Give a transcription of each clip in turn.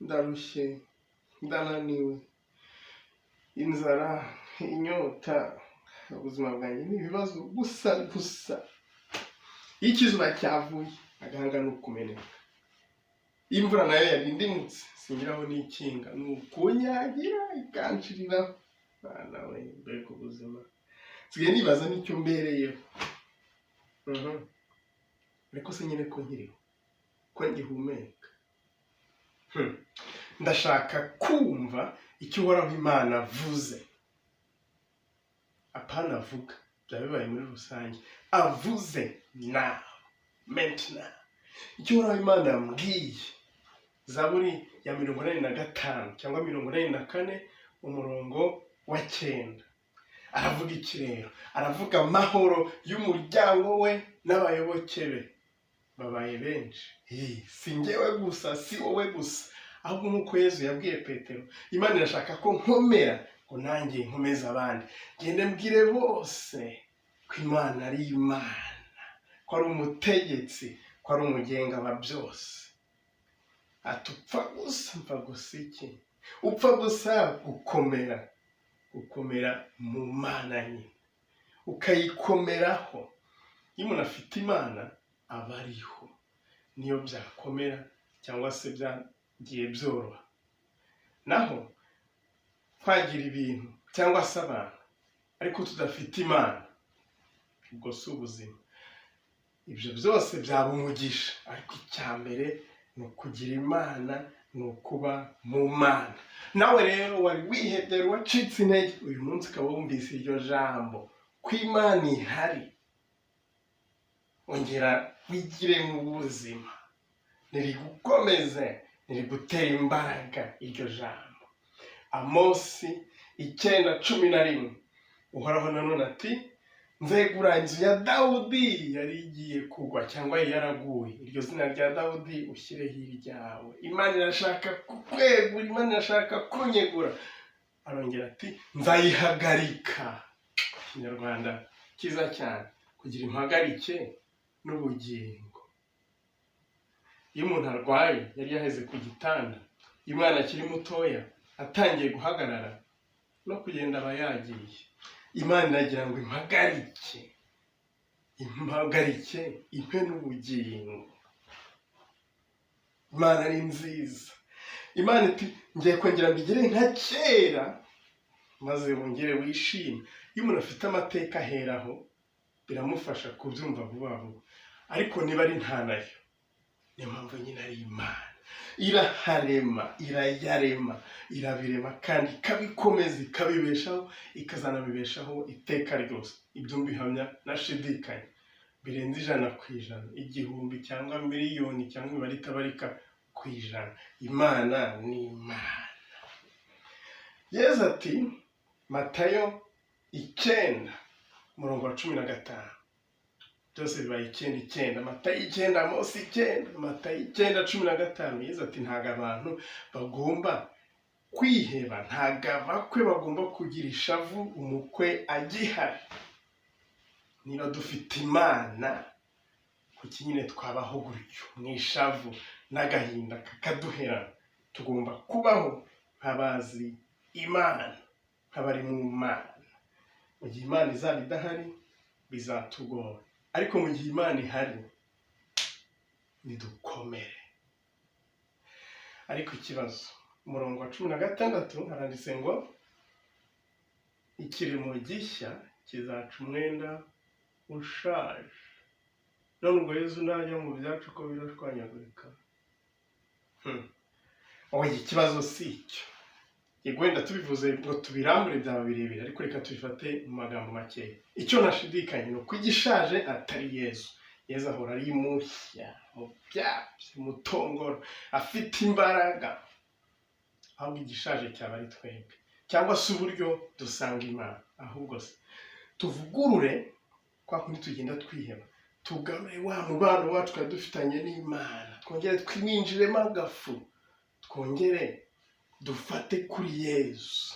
Ndarushye, ndananiwe, inzara, inyota, ubuzima bwanjye ni ibibazo gusa gusa. Iyo ikizuba cyavuye, agahanga ni ukumeneka. Imvura nayo yarindimutse, singiraho n'ikinga, ni ukunyagira ikanshiriraho. Mwana we, mbega ubuzima! Nsigaye nibaza n'icyo mbereyeho. Ariko se nyine ko nkiriho, ko ngihumeka? Ndashaka kumva icyo Uhoraho Imana avuze. Apana avuga, byaba bibaye muri rusange. Avuze now, maintenant. Icyo Uhoraho Imana yambwiye, Zaburi ya 85 cyangwa 84, umurongo wa 9. Aravuga iki rero? Aravuga amahoro y'umuryango we n'abayoboke be babaye benshi. Si njyewe gusa, si wowe gusa, ahubwo nk'uko Yezu yabwiye Petero, Imana irashaka ko nkomera ngo nanjye nkomeze abandi, ngende mbwire bose ko Imana ari Imana, ko ari umutegetsi, ko ari umugenga wa byose. Ati: "Upfa gusa." Mpfa gusa iki? Upfa gusa gukomera, gukomera mu Mana nyine, ukayikomeraho. Iyo umuntu afite Imana aba ariho, niyo byakomera cyangwa se byagiye byoroha. Naho twagira ibintu cyangwa se abantu ariko tudafite Imana, ubwo si ubuzima. Ibyo byose byaba umugisha, ariko icya mbere ni ukugira Imana, ni ukuba mu Mana. Nawe rero wari wihebye, wari wacitse intege, uyu munsi ukaba wumvise iryo jambo ko Imana ihari, ongera wigire mu buzima, nirigukomeze, nirigutera imbaraga iryo jambo. Amosi 9:11, Uhoraho nanone ati: "Nzegura inzu ya Dawudi yari igiye kugwa cyangwa yari yaraguye." Iryo zina rya Dawudi ushyireho iryawe. Imana irashaka kukwegura, Imana irashaka kunyegura. Arongera ati: "Nzayihagarika." Ikinyarwanda cyiza cyane, kugira impagarike n'ubugingo. Iyo umuntu arwaye, yari yaheze ku gitanda, iyo umwana akiri mutoya atangiye guhagarara no kugenda aba yagiye. Imana iragira ngo impagarike, impagarike, impe n'ubugingo. Imana ni nziza. Imana iti: "Ngiye kongera mbigire nka kera, maze wongere wishime." Iyo umuntu afite amateka aheraho, biramufasha kubyumva vuba vuba. Ariko niba ari nta nayo, niyo mpamvu nyine ari Imana, iraharema, irayarema, irabirema kandi ikabikomeza, ikabibeshaho, ikazanabibeshaho iteka ryose. Ibyo mbihamya nashidikanya birenze 100%, 1000 cyangwa miliyoni cyangwa imibare itabarika ku ijana. Imana ni Imana. Yezu ati, Matayo 9, umurongo wa 15, byose bibaye icyenda icyenda, Matayo 9, Amosi 9, Matayo 9:15. Yezu ati: "Ntabwo abantu bagomba kwiheba, ntabwo abakwe bagomba kugira ishavu umukwe agihari." Niba dufite Imana, kuki nyine twabaho gutyo mu ishavu n'agahinda kakaduhera? Tugomba kubaho nk'abazi Imana, nk'abari mu Mana. Mu gihe Imana izaba idahari bizatugora, ariko mu gihe Imana ihari nidukomere. Ariko ikibazo, umurongo wa 16 haranditse ngo: "Ikiremo gishya kizaca umwenda ushaje." None ubwo Yezu najya mu byacu ko birashwanyagurika? Oya, ikibazo si icyo. Yego, wenda tubivuze ngo tubirambure byaba birebire, ariko reka tubifate mu magambo makeya. Icyo nashidikanya ni uko igishaje atari Yezu. Yezu ahora ari mushya, mu byabyo, mutongoro, afite imbaraga. Ahubwo igishaje cyaba ari twebwe, cyangwa se uburyo dusanga Imana. Ahubwo se tuvugurure kwa kundi tugenda twiheba, tugarure wa mubano wacu twari dufitanye n'Imana, twongere twinjiremo agafu, twongere dufate kuri Yezu.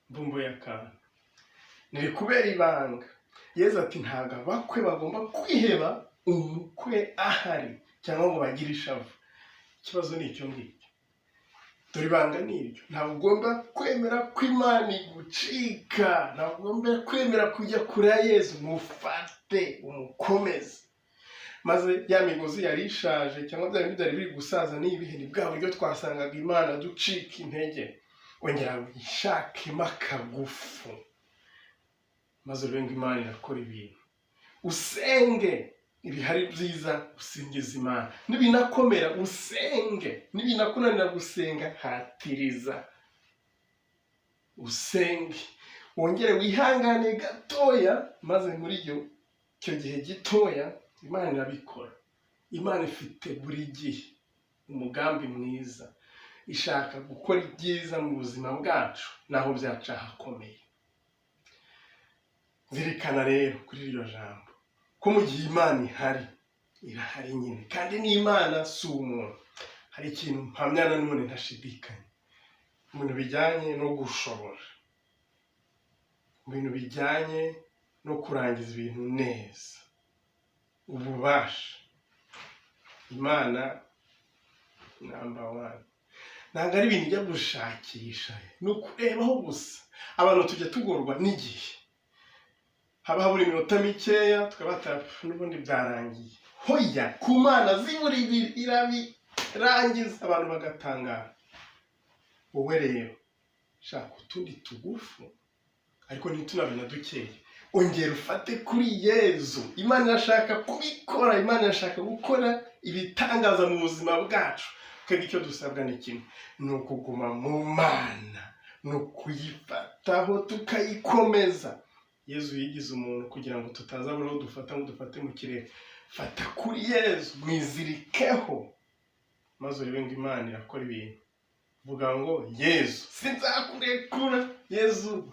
Mbumbuye akantu, niri kubera ibanga. Yezu ati: "Ntabwo abakwe bagomba kwiheba umukwe ahari cyangwa ngo bagire ishavu." Ikibazo ni icyo ngicyo. Dore ibanga ni iryo: ntabwo ugomba kwemera ko Imana igucika, ntabwo ugomba kwemera kujya kure ya Yezu. Mufate, umukomeze, maze ya migozi yari ishaje cyangwa bya bindi byari biri gusaza n'ibihe, ni bwa buryo twasangaga Imana ducika intege, wongera wishakemo akagufu, maze urebe ngo Imana irakora ibintu. Usenge ibihari byiza, usingiza Imana. Nibinakomera, usenge. Nibinakunanira gusenga, hatiriza usenge, wongere wihangane gatoya, maze muri icyo gihe gitoya Imana irabikora. Imana ifite buri gihe umugambi mwiza, ishaka gukora ibyiza mu buzima bwacu naho byaca hakomeye. Zirikana rero kuri iryo jambo ko mu gihe Imana ihari, irahari nyine, kandi n'Imana si umuntu. Hari ikintu mpamya nanone ntashidikanya mu bintu bijyanye no gushobora, mu bintu bijyanye no kurangiza ibintu neza, ububasha, Imana number one. Ntabwo ari ibintu ujya gushakisha, ni ukurebaho gusa. Abantu tujya tugorwa n'igihe, haba habura iminota mikeya tukaba n'ubundi byarangiye. Hoya, ku Mana zibura ibiri irabirangiza, abantu bagatangara. Wowe rero shaka utundi tugufu, ariko ntitunabe na dukeya, ongera ufate kuri Yezu. Imana irashaka kubikora, Imana irashaka gukora ibitangaza mu buzima bwacu. Twebwe icyo dusabwa ni kimwe, ni ukuguma mu Mana, ni ukuyifataho tukayikomeza. Yezu yigize umuntu kugira ngo tutazabura aho dufata ngo dufate mu kirere. Fata kuri Yezu, mwizirikeho, maze urebe ngo Imana irakora ibintu. Vuga ngo: "Yezu, sinzakurekura, Yezu."